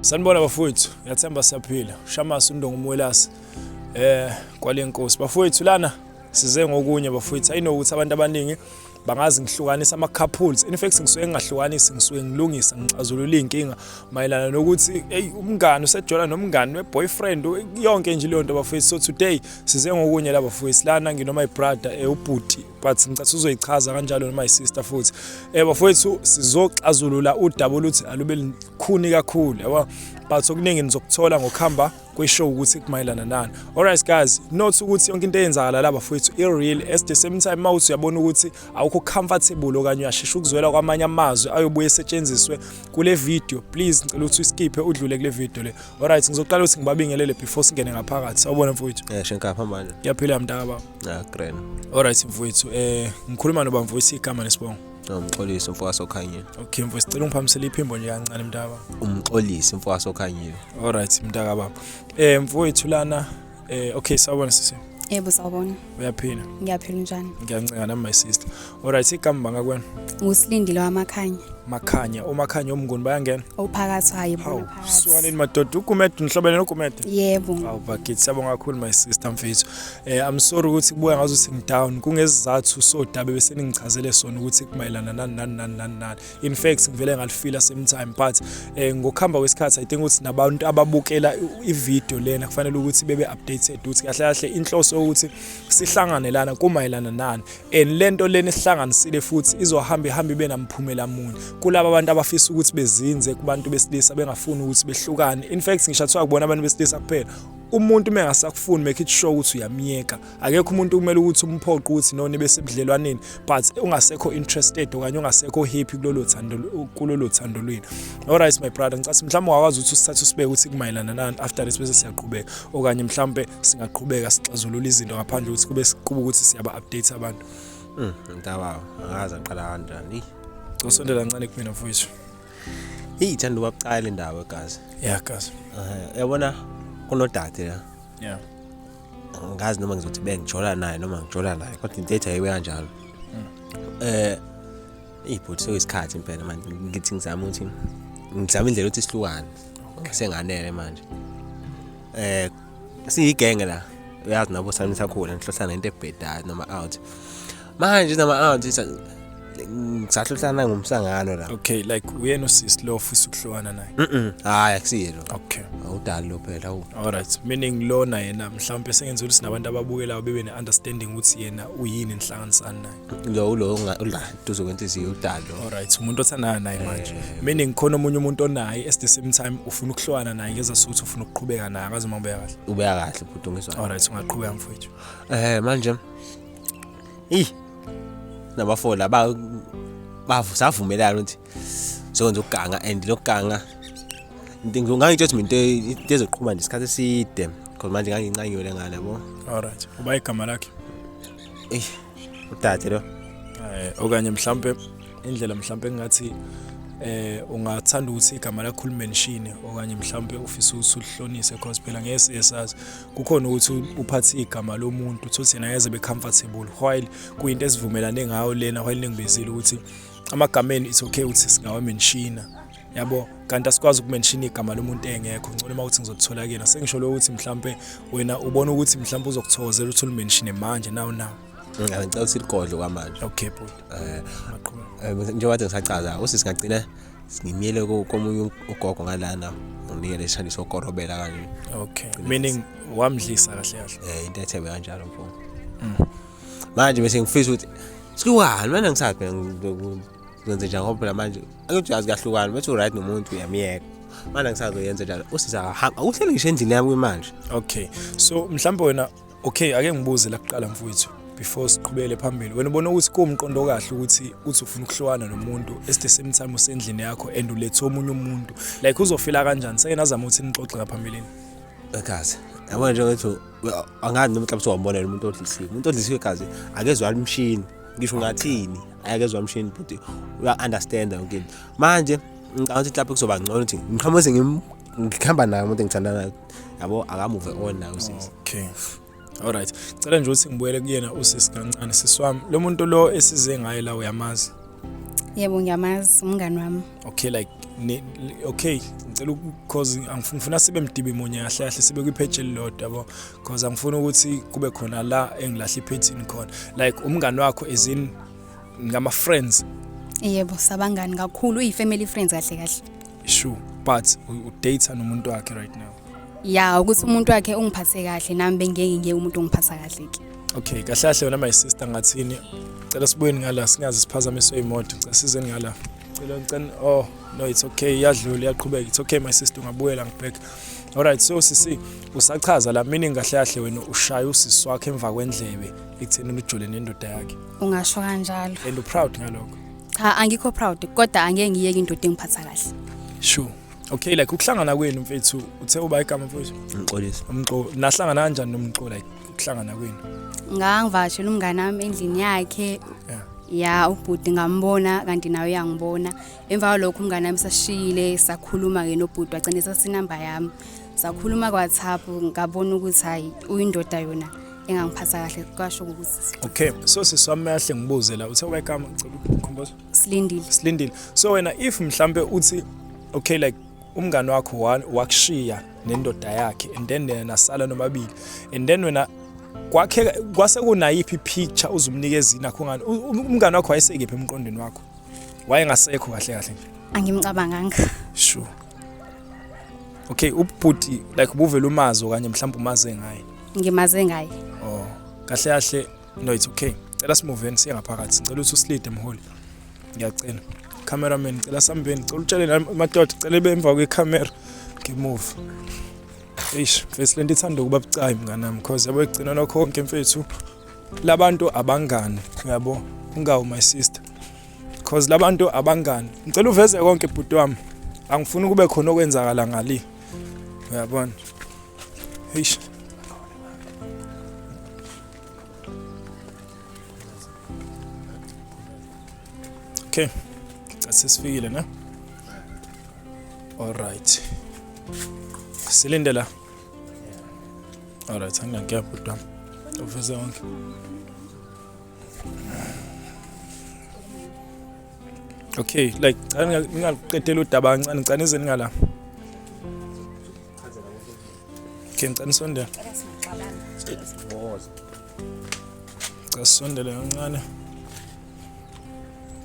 Sanibona bafowethu, ngiyathemba siyaphila. Shamasi uNdongo Mwelase kwalenkosi. Bafowethu lana size ngokunye bafowethu. I know ukuthi abantu abaningi bangazi ngihlukanisa ama couples. In fact ngisuke ngingahlukanisi, ngisuke ngilungisa, ngixazulula inkinga mayelana nokuthi hey umngani usejola nomngani we boyfriend, yonke nje leyo nto bafowethu. So today size ngokunye la bafowethu. Lana ngino my brother ubhuti, but ngicatha uzoyichaza kanjalo noma sister futhi. Bafowethu sizoxazulula udaba oluthi alube likhuni kakhulu yabo, but okuningi nizokuthola ngokuhamba kwe-show ukuthi kumayelana nani. Alright guys, note ukuthi yonke into eyenzakala la bafowethu i-real. At the same time mawuthi uyabona ukuthi awukho comfortable okanye uyashesha ukuzwela kwamanye amazwi ayobuye esetshenziswe kule video, please ngicela ukuthi uskiphe udlule kule video le. Alright, ngizoqala ukuthi ngibabingelele before singene ngaphakathi. Sawubona mfowethu. Shenkapha manje. Ngiyaphila mntaka baba. Ah, grand. Alright mfowethu, ngikhuluma noba mfowethu, igama nesibongo? Umxolisi mfowethu okhanyile. Okay mfowethu, sicela ungiphamisele iphimbo nje kancane mntaka baba. Umxolisi mfowethu okhanyile. Alright mntaka baba. Mfowethu lana okay, sawubona sisi. Yebo, sawubona. Uyaphila? Ngiyaphila, njani? Ngiyancenga nami my sister. Alright, igama bangakwena? Ngusilindile wamakhanya. Makhanya, umakhanya umnguni bayangena. Ophakathi hayi. Hawu, bona phakathi. Sukanini madoda, uGumede, nihlobene noGumede? Yebo. Hawu bakithi, siyabonga kakhulu my sister mfethu. I'm sorry ukuthi kubuya ngazuthi ngidown kungezizathu sodaba bese ningichazele sona ukuthi kumayelana nani nani nani nani nani. In fact ngivele ngalifila same time, but ngokuhamba kwesikhathi I think ukuthi nabantu ababukela i-video lena kufanele ukuthi bebe updated ukuthi kahle kahle inhloso ukuthi sihlangane lana kumayelana nani, and lento lena esihlanganisile futhi izohamba ihambe ibe namphumela muni kulaba abantu abafisa ukuthi bezinze kubantu besilisa bengafuni ukuthi behlukane. In fact ngisho kuthiwa kubona abantu besilisa kuphela, umuntu uma engasakufuni make it sure ukuthi uyamyeka. Akekho umuntu kumele ukuthi umphoqe ukuthi noni bese ebudlelwaneni but ungasekho interested okanye ungasekho happy kulolo thando lwenu. Alright my brother, ngicathi mhlawumbe ungakwazi ukuthi usithathe usibeke ukuthi kumayelana nani. After this bese siyaqhubeka, okanye mhlawumbe singaqhubeka sixazulule izinto ngaphandle ukuthi kube ukuthi siyaba update abantu. Mntaba, angazi aqala kanjani. Usondela kancane kumina mfowethu. Hey, thanda ubabucala le ndawo egazi. Yeah gazi. Yabona kunodade la. Angazi noma ngizothi bengijola naye noma ngijola naye, kodwa into ethi ayibe kanjalo. Ibhuti sekuyisikhathi impela manje ngithi ngizama ukuthi ngizama indlela ukuthi sihlukane. Senganele manje. Siyigenge la. Uyazi nabo sami sakhula nihlohlana into ebhedayo noma out. Manje nama out ngisahlohlana ngomsangano la. Okay, like uyena usisi lo ofisa ukuhlukana naye? Hayi, akusiye lo. Awudali lo phela awu. Alright, meaning lona yena mhlawumbe sengenza ukuthi nabantu ababukelayo bebe ne-understanding ukuthi yena uyini nihlanganisani naye. Lo ulo ula duze kwenhliziyo udali lo. Alright, umuntu othandana naye manje, meaning khona omunye umuntu onaye at the same time ufuna ukuhlukana naye ngezathu ukuthi ufuna ukuqhubeka naye. Akazi uma ubeka kahle. Ubeka kahle bhuti, ngizwa. Alright, ungaqhubeka mfowethu. Manje ih nabafo laba bavu savumelana ukuthi sokwenza ukuganga, and lokuganga into ngangitsho ukuthi mina into ezoqhuma nje isikhathi eside because manje ngangincanyiwe lengane yabo. Alright, uba igama lakhe? Eh, udade lo. Okanye mhlambe indlela mhlambe engathi ungathanda ukuthi igama lakho ulimention okanye mhlambe ufisa ukuthi ulihlonise, because phela ngeke siye sazi kukhona ukuthi uphathe igama lomuntu uthi yena ngeze be comfortable while kuyinto esivumelane ngayo lena, while ningibizile ukuthi amagameni it's okay ukuthi singawamentiona yabo, kanti asikwazi ukumention igama lomuntu engekho. Ngcono uma uthi ngizokuthola kuyena. Sengisho lo ukuthi mhlambe wena ubona ukuthi mhlambe uzokuthokozela ukuthi ulimention manje now now. Ngicela ukuthi ligodlo kwamanje. Okay bhuti. Maqhubeka. Njengoba kade ngisachaza usisi ngagcina ngimiyele komunye ugogo ngalana nginike lesishandi sokorobela kanje. Okay, meaning wamdlisa kahle kahle. Into ethebe kanjalo mfo. Manje bese ngifisa ukuthi sihlukane mina, ngisazi phela ngenze njani ngoba phela manje akuthi yazi kahlukana bethi uright nomuntu uyamyeka. Manje ngisazoyenza njalo usisi akahamba uhlele ngisho endlini yami manje. Okay, so mhlawumbe wena, okay, ake ngibuze la kuqala mfowethu before siqhubele phambili. Wena ubona ukuthi kuwumqondo kahle ukuthi uthi ufuna ukuhlukana nomuntu at the same time usendlini yakho and ulethe omunye umuntu? Like uzofila kanjani? Seke nazama ukuthi nixoxe ngaphambilini? Egazi, yabona nje ukuthi angazi noma mhlawumbe sowambonela umuntu odlisiwe. Umuntu odlisiwe egazi akezwa umshini, ngisho ungathini akezwa umshini, but uya-understanda yonke into. Manje ngicabanga ukuthi mhlawumbe kuzoba ngcono ukuthi ngiqhamuze ngikhamba naye umuntu engithandana naye yabo, akamove on naye usisi. Okay. Alright. Cela nje ukuthi ngibuyele kuyena usisi kancane. Sisi wami, lo muntu lo esize ngaye la uyamazi? Yebo ngiyamazi umngani wami. Okay like ne, okay ngicela cause angifuni ngifuna sibe mdibi munye kahle kahle sibe kwipage elilodwa yabo cause angifuni ukuthi kube khona la engilahla iphethini khona like umngani wakho is in ngama friends. Yebo sabangani kakhulu uyi family friends kahle kahle. Sure but u date nomuntu wakhe right now. Ya ukuthi umuntu wakhe ungiphathe kahle nami bengeke ngiye umuntu ongiphatha kahle ke. Okay kahle kahle wena my sister ngathini cela sibuyeni ngala singaze siphazamiswe imoto cela sizeni ngala cela ngicela oh no it's okay iyadlula iyaqhubeka it's okay my sister ungabuyela ngibheke alright so sisi usachaza la meaning kahle kahle wena ushaya usisi wakhe emva kwendlebe ekutheni ujole nendoda yakhe ungasho kanjalo and u proud ngalokho cha angikho proud kodwa angeke ngiyeke indoda engiphatha kahle sure Okay like ukuhlangana kwenu mfethu uthe uba igama mfethu? Umxolisi. Umxo nahlangana kanjani nomxo like ukuhlangana kwenu? Ngangivakashela umngane wami endlini yakhe. Yeah. Ya ubhuti ngambona kanti nawe uyangibona. Emva kwalokho umngane wami sashiyile sakhuluma ke nobhuti wagcina sasinamba yami. Sakhuluma kwa WhatsApp ngabona ukuthi hayi uyindoda yona engangiphatha kahle kwasho ukuthi Okay so sisi wami kahle ngibuze la uthe uba igama ngicela ukukhumbuza. Silindile. Silindile. So wena if mhlambe uthi okay like umngane wakho wakushiya nendoda yakhe and then nina nasala nomabili and then wena kwakhe kwase kunayiphi picture uzumnikeza inakho ngani umngane wakho wayesekephi emqondweni wakho wayengasekho kahle kahle nje angimcabanganga sure okay ubhuti like ubuvela umazi okanye mhlawumbe umaze ngaye ngimaze ngaye oh kahle kahle No it's okay. Cela simuveni siye ngaphakathi. Ngicela ukuthi usilide mholi. Ngiyacela. Cameraman cela sambeni. Ngicela utshele nami madoda cela ibe emva kwecamera. Ngimuva. Eish, mfethu lento ithanda ukuba bucayi mngani wami because yabo egcina nokho konke mfethu. Labantu abangani, uyabo? Ungawu my sister. Because labantu abangani. Ngicela uveze konke bhuti wami. Angifuni kube khona okwenzakala ngale. Uyabona? Eish. Okay. Sesifikile ne? All right. Silinde la. All right, anginankinga bhuti wami. Uveze wonke. Okay, like cha ningaliqedela udaba kancane, ngicela nize ningala. Okay, ngicela nisondele. Ngicela sisondele kancane.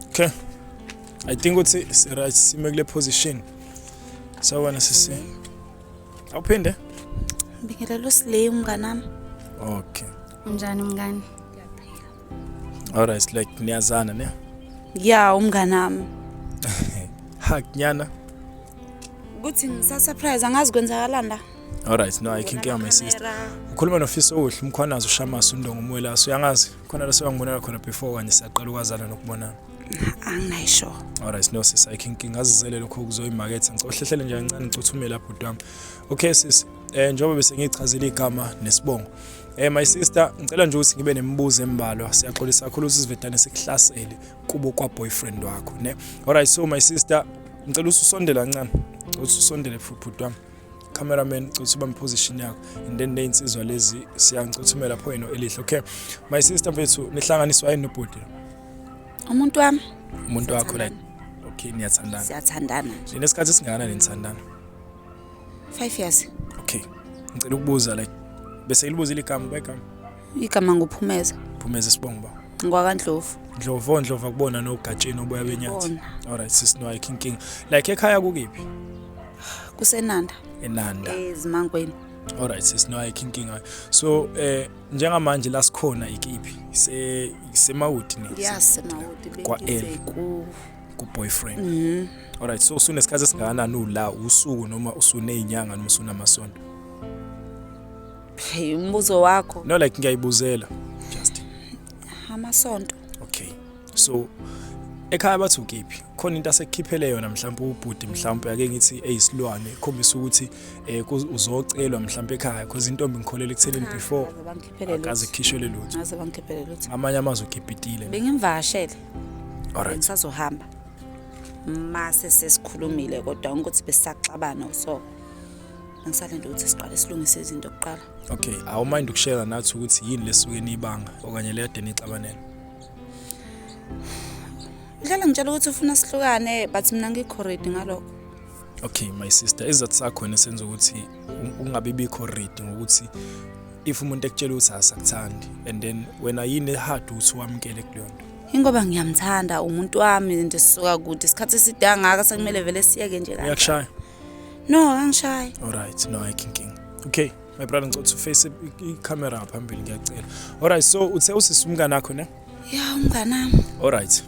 Okay. I think ukuthi si right sime kule position. Sawubona sisi. Awuphinde? Ngibingelela uSlay umnganami. Okay. Unjani mngani? Alright, like niyazana ne? Ya umnganami. Hug nyana. Kuthi ngisa surprise angazi kwenzakalani la. Alright, no ayikho inkinga my sister. Ukhuluma noFiso Okuhle umkhwanazi uShamasi uNdongo uMwelase uyangazi khona la sewangibonela khona before kanye siyaqala ukwazana nokubonana. Anginayo. Alright, no sis ayikho inkinga azizele lokho kuzoyimaketha ngicela uhlehlele nje kancane ngicuthume lapho bhuti wami. Okay sis, eh njengoba bese ngichazile igama nesibongo. Eh my sister, ngicela nje ukuthi ngibe nemibuzo embalwa. Siyaxolisa kakhulu ukuthi sivedane sikuhlasele kubo kwa boyfriend wakho, ne? Alright, so my sister, ngicela ususondela kancane. Ngicela ususondele bhuti wami. Cameraman, ngicela ukuthi ubambe position yakho and then nezinsizwa lezi siyangicuthumela pho yeno elihle. Okay. My sister mfethu, nihlanganiswa yini nobhuti? Umuntu wami. Umuntu wakho like okay, niyathandana. Siyathandana nje. Ninesikhathi esingakanani nithandana? 5 years. Okay. Ngicela ukubuza like bese ilibuzile igama bayigama. Igama nguphumeza. Phumeza isibongo ba. NgwakaNdlovu. Ndlovu oh, Ndlovu akubona nogatsheni oboya benyathi. Alright sis no ayikho inkinga. Like ekhaya kukiphi? Kusenanda. Enanda. Ezimangweni. Alright sis no ayikho inkinga. So eh njengamanje la sikhona ikiphi? Se semawudi ne. Yes, semawudi Kwa L. Ku ku boyfriend. Mhm. Alright so usunesikhathi esingakanani ula usuku noma usunezinyanga noma usunamasonto? Hey umbuzo wakho. No like ngiyayibuzela just. Amasonto. Okay. So ekhaya bathi ukiphi? Khona into asekukhiphele yona mhlawumbe ubhuti mhlawumbe ake ngithi eyisilwane khombisa ukuthi eh uzocelwa mhlawumbe ekhaya because intombi ngikholela ekuthenini before akaze khishele lutho. Ngaze bangikhiphele lutho. Amanye amazwi ukipitile. Bengimvakashele. Alright. Ngisazohamba. Mase sesikhulumile kodwa ukuthi besaxabana so ngisalinde ukuthi siqale silungise izinto kuqala. Okay, awumind ukushare nathi ukuthi yini lesuke niyibanga okanye le kade nixabanela? Udlala ngitshela ukuthi ufuna sihlukane but mina ngikho ready ngalokho. Okay my sister, isizathu sakho wena senza ukuthi ungabi bikho ready ngokuthi if umuntu ekutshela ukuthi asakuthandi and then wena yini hard ukuthi wamukele kuleyo nto? Ingoba ngiyamthanda umuntu wami nje, sisuka kude isikhathi eside kangaka, sekumele vele siyeke nje kanje. Uyakushaya? No, angishayi. Alright, no, ayikho inkinga. Okay my brother, ngicela ukuthi uface i-camera ngaphambili, ngiyacela. Alright, so uthe usisi umngane wakho, ne? Ya, umnganami. Alright,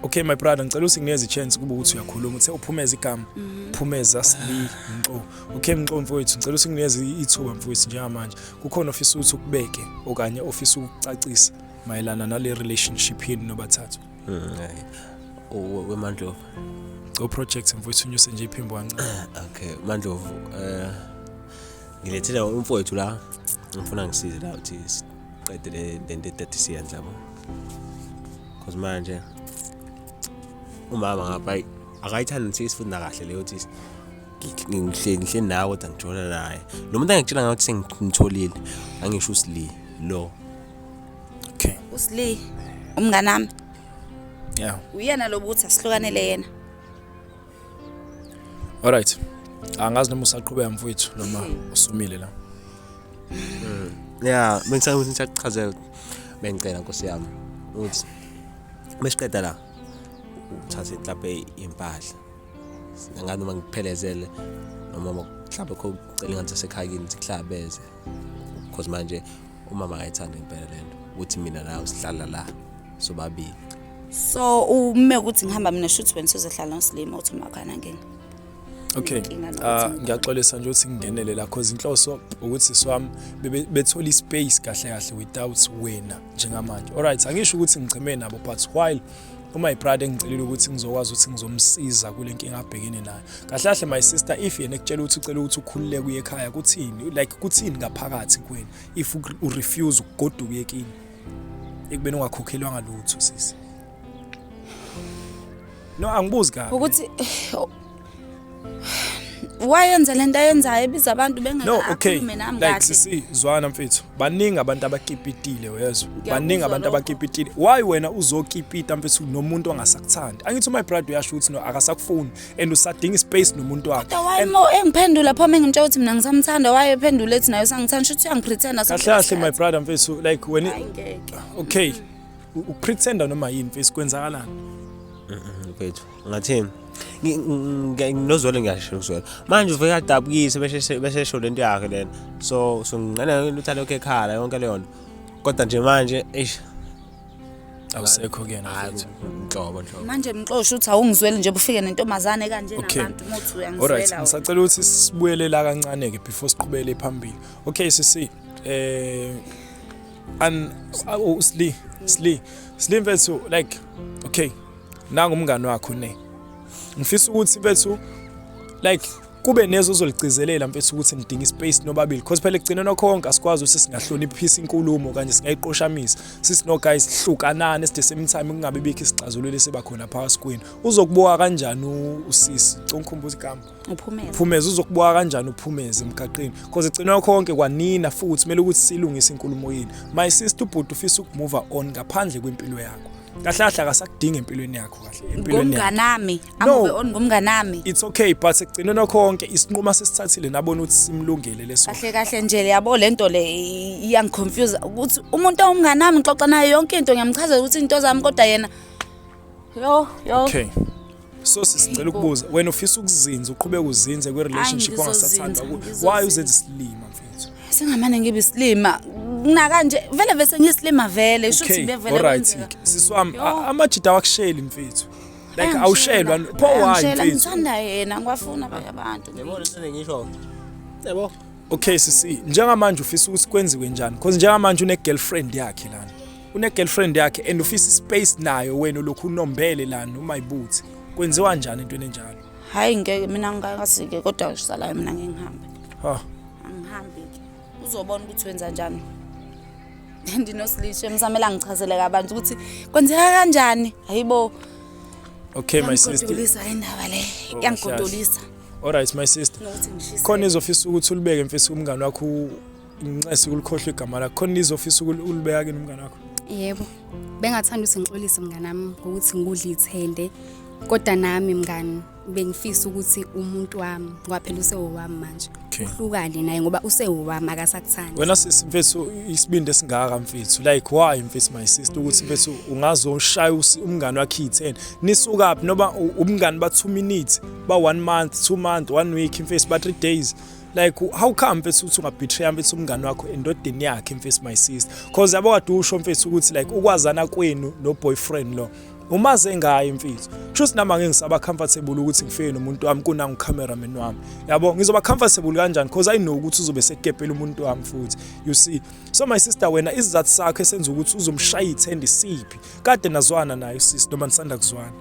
okay my brother, ngicela ukuthi nginikeze i-chance kuba ukuthi uyakhuluma. Uthe uphumeza igama, Phumeza Sli Mxo. Okay Mxo mfowethu, ngicela ukuthi nginikeze ithuba mfowethu. Njengamanje kukhona ofisa ukuthi ukubeke okanye ofisa ukucacisa mayelana nale relationship yenu nobathathu? Hayi. WeMandlovu. Go project mfowethu, unyuse nje iphimbo kancane. Okay, Mandlovu, ngilethele umfowethu la. Ngifuna ngisize la ukuthi siqede le lento ethathe siyenza, yabo. Cause manje umama ngapha, ayi, akayithandi nje futhi nakahle leyo ukuthi ngihleli ngihleli nawe kodwa ngijola naye. Lo muntu angikutshela ngathi sengimtholile, angisho uSli lo. Okay. USli umnganami. Yeah. Uyena lo ukuthi asihlukanele yena. Alright, angazi noma usaqhubeka mfowethu noma usumile la. Yeah, bengisake ngisakuchazela, bengicela Nkosi yami ukuthi mesiqeda la uthathe mhlawumbe impahla, angazi noma ngikuphelezele noma mhlawumbe kho ucela ingane zasekhaya kini sikuhlabeze, because manje umama akayithandi impela lento ukuthi mina nawe sihlala la sobabili. So ume ukuthi ngihamba mina, shuthi wena usuzohlala noSlima, uthi umakhana nkinga. Okay. Inkinga nokuthi Ah, ngiyaxolisa nje ukuthi ngingenele la, cause inhloso ukuthi swami bethola ispace kahle kahle without wena njengamanje. Alright, angisho ukuthi ngicheme nabo, but while uma brother engicelile ukuthi ngizokwazi ukuthi ngizomsiza kule nkinga abhekene nayo. Kahle kahle my sister, if yena ekutshela ukuthi ucela ukuthi ukhululeke uye ekhaya, kuthini, like kuthini ngaphakathi kuwena if u refuse ukugoduka uye kini ekubeni ungakhokhelwanga lutho, sisi? No, angibuzi kabi. Ukuthi wayenza lento ayenzayo, ebiza abantu No, okay. bengeke nami Like kahle. Sisi, zwana mfethu. Baningi abantu abakipitile, uyezwa. Ngiyakuzwa Baningi abantu lokho. abakipitile. Why wena uzokipita mfethu nomuntu ongasakuthandi? Angithi my brother uyasho ukuthi no, akasakufuni and usadinga ispace nomuntu wakhe. Kodwa why And mo engiphendula pho mengimtshela ukuthi mina ngisamthanda, wayephendula ethi naye usangithanda, shuthi uyangipretenda. Kahle kahle my brother mfethu, like when Hayi, ngeke. Okay, ukupretenda noma yini mfethu, kwenzakalani? Mfethu, ngathini, nginozwelo, ngiyasho ukuzwela manje uveke adabukise bese esho lento yakhe lena, so nginqena ukuthi alokhu ekhala yonke leyo nto, kodwa nje manje eish. Awusekho kuyena Hayi, mfethu. nhlobo nhlobo. Manje mxosho uthi awungizweli nje, ufike nentombazane kanje Okay. nabantu muthi Alright, uyangizwela wena. ngisacela ukuthi sibuyele la kancane ke before siqhubele phambili. Okay sisi, an oh, Sli, Sli. Sli mfethu, like okay, nangu umngani wakho ne. Ngifisa ukuthi mfethu like kube nezo ozoligcizelela mfethu ukuthi nidinga ispace nobabili, because phela ekugcineni konke asikwazi ukuthi singahloniphisa inkulumo kanye singayiqoshamisa sithi no guys, hlukanani at the same time kungabe bikho isixazululo esiba khona phakathi kwenu. Uzokubuka kanjani usisi? Ngicela ungikhumbuze igama. Uphumeze. Phumeze, uzokubuka kanjani uphumeze emgaqeni? Because egcineni konke kwanina futhi kumele ukuthi silungise inkulumo yini. My sister, ubhuti ufisa ukumove on ngaphandle kwempilo yakho. Kahle kahle akasakudinga empilweni yakho, kahle empilweni yakho. Ngomnganami. No. Amove on ngomnganami. It's okay, but ekugcineni konke isinqumo sesithathile, nabona ukuthi simlungele leso. Kahle kahle nje, yabo, lento le iyangiconfuse ukuthi umuntu owumnganami ngixoxa naye yonke into, ngiyamchazela ukuthi into zami, kodwa yena yo yo. Okay, so sisicela ukubuza, wena ufisa ukuzinza, uqhubeke uzinze kwi-relationship Hayi, ongasathanda? ngizozinza, Why ngizozinza. uzenza isilima mfethu? Singamane ngibe isilima kunakanje, vele vese ngiyisilima vele, shuthi Okay, bevele alright. kwenzeka. Sisi wami, Yo. amajida awakusheli mfethu, like awushelwa pho, why Bayangishela, mfethu? ngithanda yena, ngiwafuna abanye abantu. Yabo lento ngisho, yabo. Okay sisi, njengamanje ufisa ukuthi kwenziwe njani? Because njengamanje une girlfriend yakhe lana, une girlfriend yakhe and ufisa ispace nayo, wena ulokhu unombele lana umayibuthi. Kwenziwa njani entweni enjalo? Hayi ngeke, mina ngingakasike, kodwa salayo mina ngeke ngihambe. Ha. Angihambi-ke, uzobona ukuthi wenza njani. Ndinosilisho msamele angichazele kabanzi ukuthi kwenzeka kanjani, hayibo. Okay my sister. Iyangigodolisa indaba le. Oh, Iyangigodolisa. Alright my sister. Nokuthi ngishise. Khona izofisa ukuthi ulibeke mfisi umngane wakho, ngincese ukulikhohlwa igama lakho, khona izofisa ulibeka kini umngane wakho? Yebo. Bengathanda ukuthi ngixolise mnganami ngokuthi ngikudle ithende. Kodwa nami mngani bengifisa ukuthi umuntu wami ngoba phela usewowami manje. Okay. Uhlukane naye ngoba usewowami akasakuthandi. Wena sisi mfethu, isibindi esingaka mfethu, like why mfethu, my sister, ukuthi mfethu ungazoshaya umngani wakhe i-10? Nisukaphi noba umngani ba 2 minutes, ba 1 month, 2 month, 1 week mfethu, ba 3 days? Like how come mfethu ukuthi ungabetray mfethu umngani wakho endodeni yakhe mfethu, my sister? Cause yabo kade usho mfethu ukuthi like ukwazana kwenu no boyfriend lo umaze ngaye mfethu, kusho nami angeke ngisaba comfortable ukuthi ngifike nomuntu wami kunangu cameraman wami, yabo? Ngizoba comfortable kanjani? Because I know ukuthi uzobe sekepela umuntu wami futhi, you see? So my sister, wena isizathu sakho esenza ukuthi uzomshaya ithende siphi? Kade nazwana naye usisi noma nisanda kuzwana?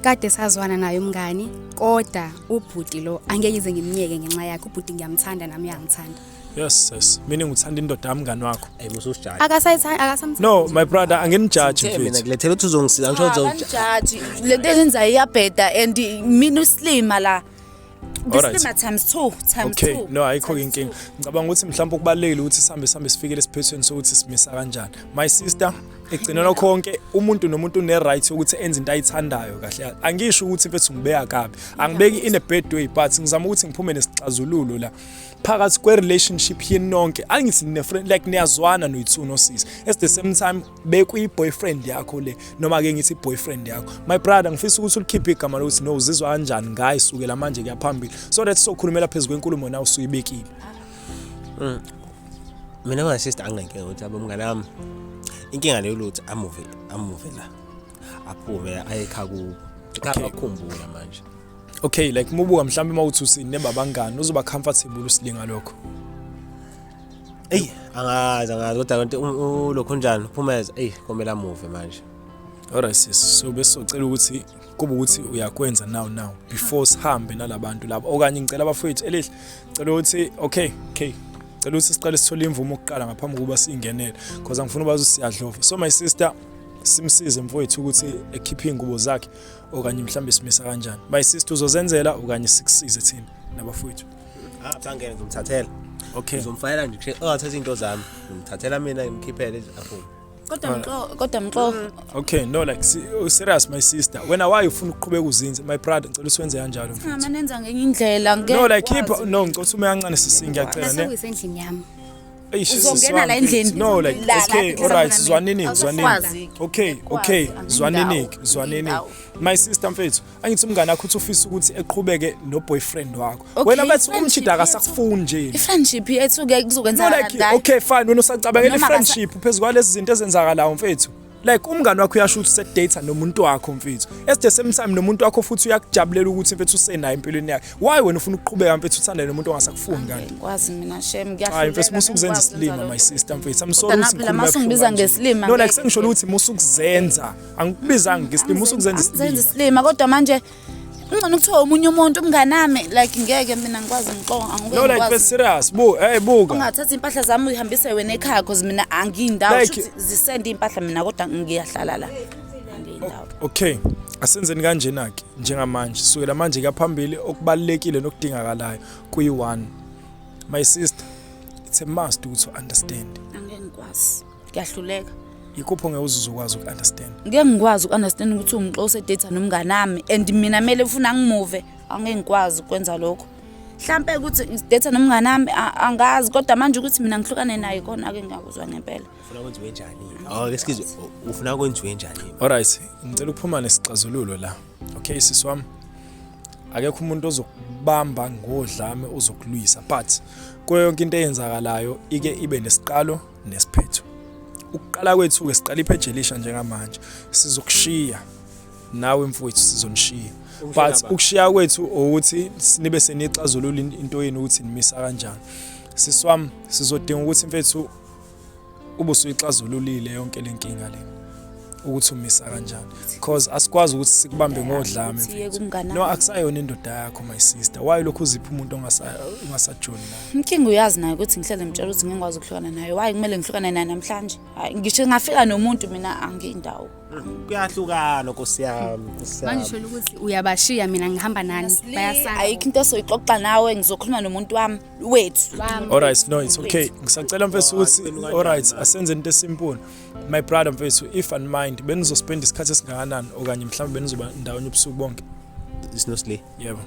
Kade sazwana naye umngani, kodwa ubhuti lo angeke ize ngimnyeke ngenxa yakhe. Ubhuti ngiyamthanda, nami uyangithanda. Yes, meaning uthanda indoda yamngani wakho. Ey, mususijaji. Akasayithanda, akasamthandi. No my brother, anginijaji. Mina Mfethu. kulethela ukuthi uzongisiza, ngisho Kanjaji lento enyenzayo iyabheda and mina uslima la. Alright. Uslima times 2 times 2. Okay, no, ayikho inkinga. Ngicabanga ukuthi mhlawumbe kubalekile ukuthi sihambe sifikele esiphethweni sokuthi simisa kanjani. My sister, egcinela konke, umuntu nomuntu une right yokuthi enze into ayithandayo kahle. Angisho ukuthi mfethu ngibeka kabi. Angibeki in a bad way, but ngizama ukuthi ngiphume nesixazululo la. Phakathi kwe relationship yenu nonke, angithi nine friend, like niyazwana noyi-two nosisi. At the same time bekuyi boyfriend yakho le, noma ke ngithi boyfriend yakho. My brother, ngifisa ukuthi ulikhiphe igama lokuthi no uzizwa kanjani ngaye sukela manje kuya phambili, so that sokhulumela phezulu kwenkulumo na usuyibekile. Mina my sister anginenkinga ukuthi abe umngane wami. Inkinga leyo ukuthi amuve la. Aphume aye ekhaya kubo. Ekhaya bakhumbula manje. Okay, like mubuka mhlawumbe mawuthi usinebabangani uzoba comfortable usilinga lokho? Ey, angazi kodwa kanti ulokhu njani uphumeza, ey, komele amuve manje. Alright sis, so besizocela ukuthi kube ukuthi uyakwenza now before sihambe nalabantu laba, okanye ngicela abafowethu elihle, cela ukuthi okay, cela ukuthi siqale sithole imvumo ukuqala ngaphambi kokuba singenele, because angifuni ubazi siyadlova. So my sister, simsize mfowethu ukuthi ekhiphe ingubo zakhe, okanye mhlambe simisa kanjani? My sister, uzozenzela okanye sikusize thina nabafowethu? Ah, sangene ngizomthathela. Okay. Ngizomfayela nje, oh, thatha izinto zami. Ngimthathela mina, ngimkhiphele aphume. Kodwa mxo Okay, no, like serious my sister, wena why ufuna ukuqhubeka uzinze? My brother, ngicela usiwenze kanjalo mfethu. Ngama nenza ngenye indlela, ngeke. No, like keep, no, ngicela usume kancane sisi, ngiyacela ne. Sekuyisendlini yami. Eish, Uzongena sisi wami, la endlini. No, like La, la, okay, la, alright, la, zwanini, zwanini. Awusakwazi. Okay, zwanini, zwanini. Indawo. My sister mfethu, angithi umngane wakho uthi ufisa ukuthi eqhubeke no boyfriend wakho. Okay, Wena bathi i-friendship umshida yethu. akasakufuni nje. I-friendship yethu ke No kuzokwenzakala like ngayo. okay fine, wena usacabangela Noma i-friendship phezu kwalezi zinto ezenzakalayo mfethu. Like umngane wakho uyasho ukuthi set-date nomuntu wakho mfethu. At the same time nomuntu wakho futhi uyakujabulela ukuthi mfethu usenayo empilweni yakhe. Why wena ufuna ukuqhubeka mfethu uthandane nomuntu ongasakufuni kanti? Ngikwazi mina shem. Hayi mfethu, musu kuzenza isilima my sister mfethu. I'm sorry Kodwa ukuthi phela ngikhuluma mase ungibiza kabuhlungu kanje. ngesilima, No, like ngeke. sengisholo ukuthi musu kuzenza. Angikubizanga ngesilima, musu kuzenza Zenza isilima. isilima, kodwa manje ungcono kuthiwa omunye umuntu umnganami, like ngeke mina ngikwazi ngixo angeke No, like be ngikwazi. serious. Bu, hey buka. Ungathatha impahla zami uyihambise wena ekhaya, cause mina angiyindawo. Like- Shuthi zisende impahla mina, kodwa ngiyahlala la, angiyindawo. Okay, asenzeni kanjena ke njengamanje. Sukela manje kuyaphambili okubalekile nokudingakalayo kuyi-one. My sister, it's a must ukuthi understand. Angeke ngikwazi, ngiyahluleka. Ikupho ngeke uzukwazi uku-understand? Ngeke ngikwazi uku-understand ukuthi umxo usedate nomnganami and mina kumele ufuna ngimuve. Angeke ngikwazi ukwenza lokho. Mhlampe ukuthi date nomnganami angazi, kodwa manje ukuthi mina ngihlukane naye kona ake ngiyakuzwa ngempela. Ufuna kwenziwe njani? Oh, excuse, ufuna kwenziwe njani? Alright, ngicela ukuphuma nesixazululo la. Okay sisi wami. Akekho umuntu ozokubamba ngodlame ozokulwisa, but kuyo yonke into eyenzakalayo ike ibe nesiqalo nesiphetho. Ukuqala kwethu ke siqala ipage elisha njengamanje. Sizokushiya nawe mfowethu, sizonishiya. But ukushiya kwethu ukuthi nibe senixazulula into yenu ukuthi nimisa kanjani. Sisi wami, sizodinga ukuthi mfethu ube usuyixazululile yonke lenkinga le ukuthi umisa kanjani, because asikwazi ukuthi sikubambe ngodlame Ukuthi iye mfethu. kumngani No, wami. akusayona indoda yakho my sister. Why lokhu uzipha umuntu ongasajoli naye? Inkinga uyazi naye ukuthi ngihlele ngimtshela ukuthi ngeke ngikwazi ukuhlukana naye. Why kumele ngihlukane naye namhlanje? Hayi, ngisho ngafika nomuntu mina angiyindawo. Kuyahlukana nkosi yami, nkosi Manje yami. usho ukuthi uyabashiya, mina ngihamba nani, bayasala. Ayikho into esoyixoxa nawe, ngizokhuluma nomuntu wami wethu. Alright, no, it's okay. Ngisacela mfethu ukuthi alright, asenze into esimple. My brother mfethu, if and mind mind, benizospend isikhathi esingakanani okanye mhlawumbe benizoba ndawonye ubusuku bonke? Isinosli. Yebo.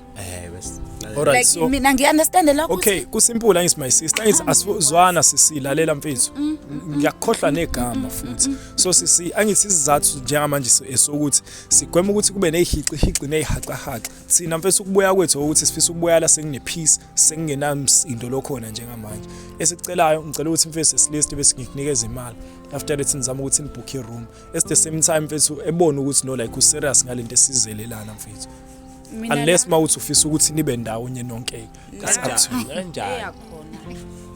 Bes. Alright, Like so mina ngiunderstand lokho. Okay, kusimple, angithi my sister, angithi asizwana sisi, lalela mfethu. Ngiyakukhohlwa negama futhi. So sisi, angithi isizathu njengamanje esokuthi sigwema ukuthi kube nezihici hici nezihaca haca. Thina mfethu ukubuya kwethu ukuthi sifisa ukubuya la sengine peace, sengingenamsindo lokhona njengamanje. Esicelayo, ngicela ukuthi mfethu esilist bese ngikunikeza imali. After that nizama ukuthi nibook i-room. At the same time mfethu ebona ukuthi no, like userious ngalento esizelelana mfethu. Mina Unless mawuthi ufisa ukuthi nibe ndawonye nonke. That's up to you. Kanjani? Ngiyakhona.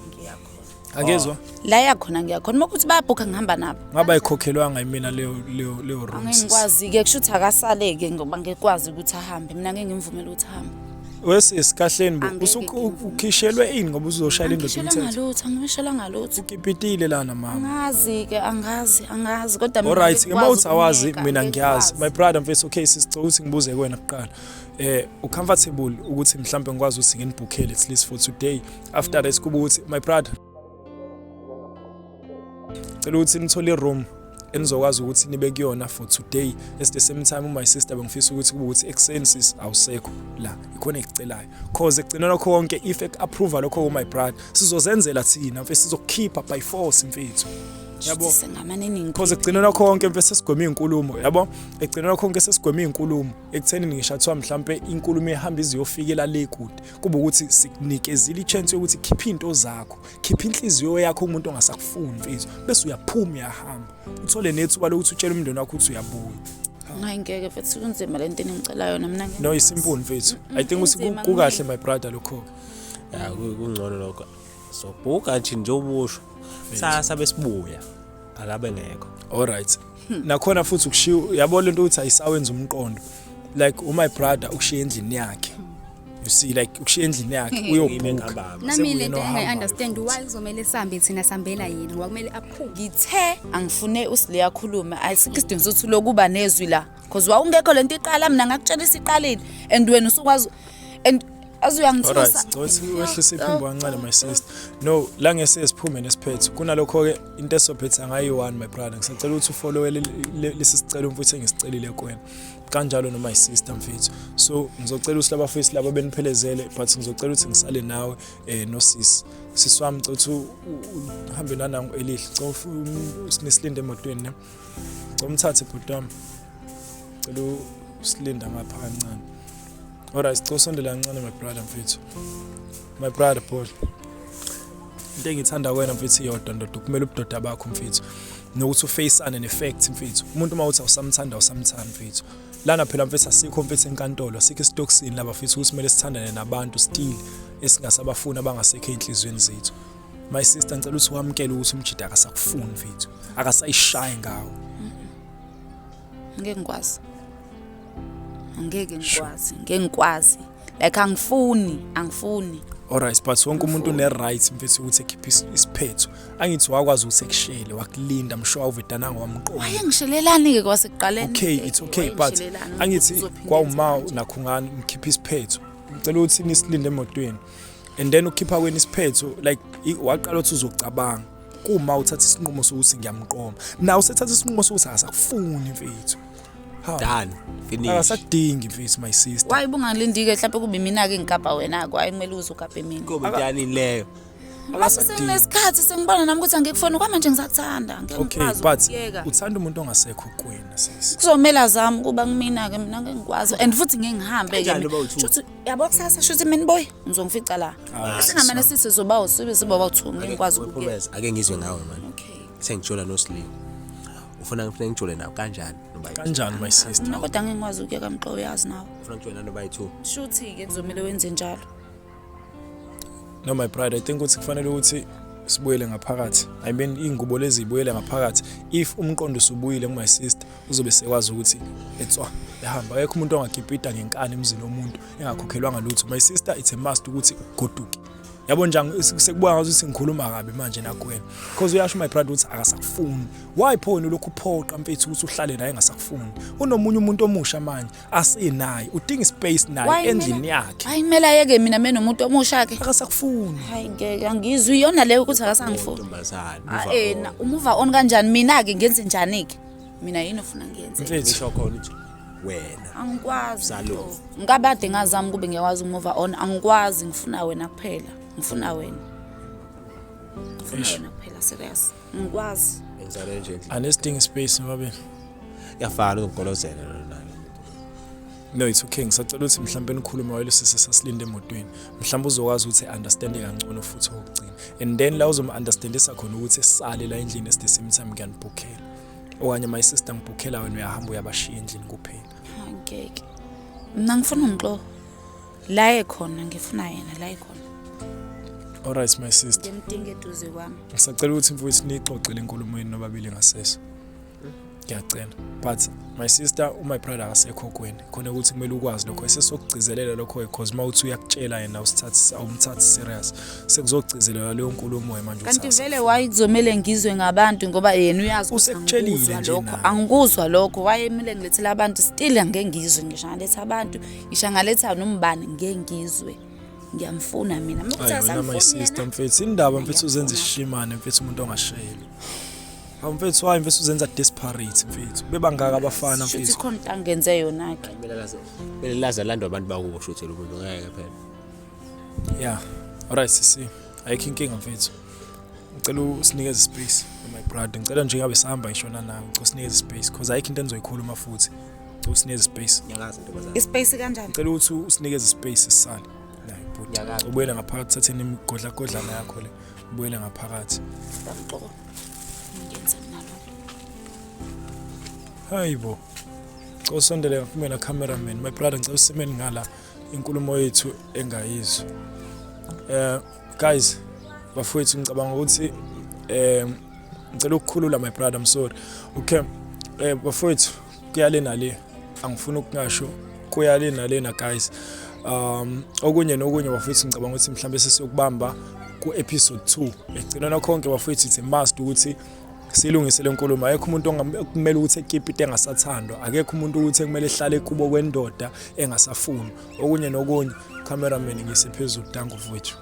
Ngiyakhona. Angezwa? La yakhona ngiyakhona. Uma kuthi bayabhukha ngihamba nabo. Ngaba ikhokhelwanga yimina leyo room. Angeke Sisi. ngikwazi-ke kusho ukuthi akasaleke ngoba ngikwazi ukuthi ahambe. Mina ngeke ngimvumele ukuthi ahambe. Wesisi kahleni bo. Angeke ngimvumele. Ukhishelwe ini ngoba uzoshayela indoda Angikhishelanga umthetho? lutho, angikhishelanga lutho. Ukipitile lana mama. Angazi-ke, angazi, angazi kodwa mina Alright, ngeke uma ngikwazi uthi awazi ukumyeka, mina angeke ngiyazi. ngikwazi. My brother mfethu, okay sisicela ukuthi ngibuze kuwena kuqala. Ucomfortable ukuthi mhlambe ngikwazi ukuthi nginibhukhele at least for today, after that kuba ukuthi my brother cela ukuthi nithole i-room enizokwazi ukuthi nibe kuyona for today. At the same time my sister bengifisa ukuthi kube ukuthi ekuseni sis awusekho la, ikhona ekucelayo, cause ekugcineni lokho konke if ek-approve lokho my brother sizozenzela thina mfethu, sizokukhipha by force mfethu, yabo. Shuthi sengamane ningi. Cause ekugcineni lokho konke mfethu sesigwema iy'nkulumo, yabo, ekugcineni lokho konke sesigwema iy'nkulumo ekuthenini ngisho athiwa mhlampe inkulumo ehamba iziyofikela le kude, kube ukuthi sikunikezile i-chance yokuthi khipha iy'nto zakho, khipha inhliziyo yakho kumuntu ongasakufuni mfethu, bese uyaphuma uyahamba, uthole nethuba lokuthi utshele umndeni wakho ukuthi uyabuya. Hayi ngeke mfethu, kunzima le nto eningicela yona mina ngeke No, ngikwazi. isimple mfethu, I think ukuthi Kunzima. kukahle my brother lokho. Ya, kungcono lokho. So bhuka nje njengoba usho. Sasa besibuya. Akabe ngekho. Alright, nakhona futhi ukushiya, yabo, lento ukuthi ayisawenza umqondo, like my brother ukushiya endlini yakhe, you see, like ukushiya endlini yakhe Ime uyobhuka. ngababa. Nami Sekuye lento nohambayo engayi-understand, futhi. why kuzomele sihambe thina, sihambela yena ngoba kumele aphume? Ngithe angifune uSile akhulume, ayisikho isidingo sokuthi lokuba nezwi la cause wawungekho lento iqala, mina ngakutshela isiqalile and wena usukwazi and aze Alright, uyangithusa. ngicela ukuthi wehlise iphimbo kancane my sister. No, la ngese siphume nesiphetho. Kunalokho ke into esophetha ngayi one my brother. Ngisacela ukuthi ufollow lesi sicelo mfuthu engisicelile kuwena. Kanjalo no my sister mfethu. So ngizocela ukuthi labafisi laba beniphelezele, but ngizocela ukuthi ngisale nawe no sis. Sisi wami, ngicela ukuthi uhambe nanangu elihle. Ngicela sinesilinde emotweni ne. Ngicela umthathe bhuti wami. Ngicela usilinda ngapha kancane. Alright, sicela usondela kancane my brother mfethu. My brother Paul. Into engithanda kuwena mfethu iyodwa ndoda, kumele ubudoda bakho mfethu. Nokuthi ufaceane nefact mfethu. Umuntu uma uthi awusamthanda, awusamthandi mfethu. Lana phela mfethu asikho mfethu enkantolo, asikho esitokisini laba mfethu ukuthi kumele sithandane nabantu still esingasabafuni abangasekho ey'nhliziyweni zethu. My sister, ngicela ukuthi wamukele ukuthi umjida akasakufuni mfethu. Akasayishayi ngawo. Ngeke ngikwazi, angeke ngikwazi, ngeke ngikwazi, like angifuni, angifuni. Alright, but wonke umuntu une-right mfethu ukuthi ekhiphe isiphetho. Angithi wakwazi ukuthi ekushele, wakulinda, msho awuvedananga wamqoma. Wayengishelelani-ke kwasekuqaleni? Okay, it's okay, but Wayengishelelani? angithi Uzophinde kwawuma enze kanje. nakhungani ngikhipha isiphetho. Ngicela ukuthi nisilinde emotweni. And then ukhipha kweni isiphetho, like waqala ukuthi uzocabanga. Kuma uthatha isinqumo sokuthi ngiyamqoma. Nawe usethatha isinqumo sokuthi akasakufuni mfethu. Ha. Done. Finish. Akasakudingi mfethu my sister. Waye ubungalindi-ke mhlawumbe kube mina-ke ngikapa wena-ke, waye kumele uze ukape mina. Kobe done leyo. Mase sekunesikhathi sengibona nami ukuthi angikufuni kwamanje, ngisakuthanda, ngeke Okay, ngikwazi but ukuyeka. uthanda umuntu ongasekho kuwena sisi. Kuzomele azame ukuba kumina-ke, mina ngeke ngikwazi and futhi ngeke ngihambe-ke Kanjani mina. uba u-two? Shuthi yabo kusasa, shuthi mina boy ngizongifica la. Ah, Singamane sithi sizoba sibe siba bawu-two, ngeke ngikwazi ukuyeka. Phumeza, ake ngizwe ngawe man. Okay. Sengijola noSlim. Ufuna ngifuna ngijole nawe kanjani noba yi-two? Kanjani my sister? Mina kodwa ngeke ngikwazi ukuyeka mxo, uyazi nawe. Ufuna ngijole nanoba yi-two? Shuthi-ke kuzomele wenze njalo. No my brother, I think ukuthi kufanele ukuthi sibuyele ngaphakathi. I mean ingubo lezi zibuyele ngaphakathi. If umqondo usubuyile ku my sister, uzobe sekwazi ukuthi etswa ehamba. Akekho umuntu ongakipita ngenkani emzini womuntu engakhokhelwanga lutho. My sister, it's a must ukuthi ugoduke. Yabo nje sekubuka ngathi ukuthi ngikhuluma kabi manje nakuwena. Because uyasho my brother ukuthi akasakufuni. Why pho wena lokhu uphoqa mfethu ukuthi uhlale naye engasakufuni? Unomunye umuntu omusha manje asenaye. Udinga ispace naye Why endlini yakhe. Hayi kumele ayeke mina menomuntu omusha ke. Akasakufuni. Hayi ngeke, angizwi iyona leyo ukuthi akasangifuni. Ntombazane. Ah, Move na on. umuva on kanjani mina ke, ngenze njani ke? Mina yini ofuna ngiyenze? Mfethu. Ngisho khona ukuthi wena Angikwazi. Salo. Ngikabade ngazama kube ngiyakwazi ukumove on, angikwazi ngifuna wena kuphela. Ngifuna wena. Ngifuna wena kuphela serious. Angikwazi. Ngizale nje endlini. Anesidinga space nobabili. Iyafana uzongigolozela lona nayo. No, it's okay. Ngisacela ukuthi mhlawumbe nikhulume while usisi sasilinde emotweni. Mhlawumbe uzokwazi ukuthi understand kangcono futhi okugcina. And then la uzom-understandisa khona ukuthi sale la endlini at the same time ngiyanibhukhela. Okanye my sister ngibhukhela wena uyahamba uyabashiya endlini kuphela. Angeke. Mina ngifuna umxo. La ekhona ngifuna yena la ekhona. Alright my sister. Ngimdinga eduze kwami. Ngisacela ukuthi mfowethu niyixoxe le nkulumo yenu nobabili ngasese. Ngiyacela. But my sister, my brother akasekho kweni. Khona ukuthi kumele ukwazi lokho esesokugcizelela lokho because mawuthi uyakutshela yena usithathi awumthathi serious. Sekuzogcizelela leyo nkulumo manje Kanti vele why kuzomele ngizwe ngabantu ngoba yena uyazi ukuthi Usekutshelile angikuzwa nje lokho. naye. Angikuzwa lokho. Why emele ngilethele abantu still angeke ngizwe ngisho ngaletha abantu, ngisho ngaletha nombani ngeke ngizwe. Ngiyamfuna mina. Uma Ayi kuthi wena my asamfuni sister yena. mfethu indaba mfethu uzenza ishimane mfethu umuntu ongasheli. Hawu mfethu why mfethu uzenza desperate mfethu. Bebangaka abafana Shuthi mfethu. khona into angenze yona ke. Kumele laze kumele laze landwe abantu bakubo shuthi lo muntu ngeke phela. Yeah. Alright sisi. Ayikho inkinga mfethu. Ngicela usinikeze space my brother. Ngicela nje ngabe sihamba ngishona nawe. Ngicela usinikeze space because ayikho into enizoyikhuluma futhi. Ngicela usinikeze space. Nyakaza ntombazane. Ispace kanjani? Ngicela ukuthi usinikeze space sisale. Nayi bhuti. Nyakaza. Ubuyele ngaphakathi thatheni imigodla godlana yakho le. Ubuyele ngaphakathi. Mxo. Ngenze mina lokho. Hayibo. Ngicela usondele kumina cameraman. My brother ngicela usimeni ngala inkulumo yethu engayizwa. Guys, bafowethu ngicabanga ukuthi ngicela ukukhulula my brother, I'm sorry. Okay. Bafowethu kuyale nale angifuni ukungasho kuyale nalena guys. Okunye nokunye bafowethu ngicabanga ukuthi mhlambe sesiyokubamba ku episode 2. Egcinana konke bafowethu it's a must ukuthi silungise le nkulumo. Akekho umuntu okumele ukuthi ekhiphe into engasathandwa, akekho umuntu ukuthi kumele ehlale kubo kwendoda engasafuni. Okunye nokunye cameraman ngise phezulu, danko mfowethu.